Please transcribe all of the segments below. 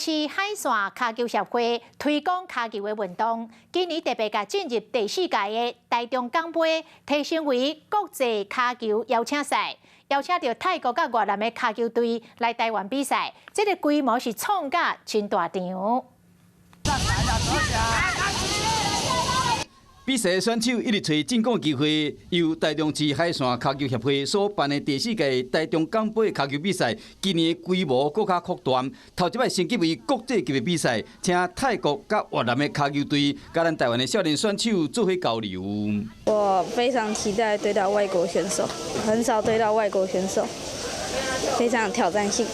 市海線跤球協會推廣跤球的運動，今年特別共進入第四屆的台中港杯提升為國際跤球邀請賽，邀請著泰國佮越南的跤球隊來台灣比賽，這個規模是創甲真大場。比賽選手一直揣進攻機會，由台中市海線跤球協會所辦的第四屆台中港杯跤球比賽，今年規模閣較擴大，頭一擺升級為國際級的比賽，請泰國佮越南的跤球隊，佮咱台灣的少年選手做伙交流。我非常期待對到外國選手，很少對到外國選手，非常有挑戰性。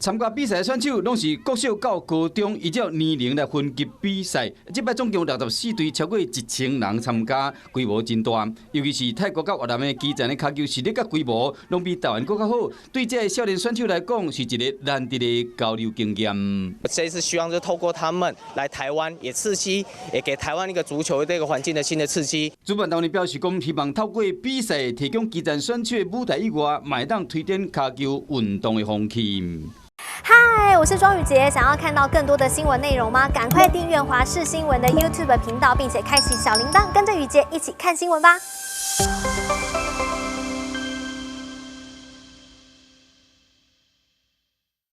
參加比賽的選手攏是國小到高中，依照年齡來分級比賽。這擺總共64隊，超過1000人參加，規模真大。尤其是泰國佮越南的基層的跤球實力佮規模，攏比台灣閣較好。對這个少年選手來講，是一个難得的交流經驗。這次希望就透過他們來台灣，也刺激，也給台灣一個足球這個環境的新的刺激。主辦單位表示講，希望透過比賽提供基層選手的舞台以外，嘛會當推展跤球運動的風氣。嗨，我是莊宇傑，想要看到更多的新聞內容嗎？趕快訂閱華視新聞的 YouTube 頻道，並且開啟小鈴鐺，跟着宇傑一起看新聞吧。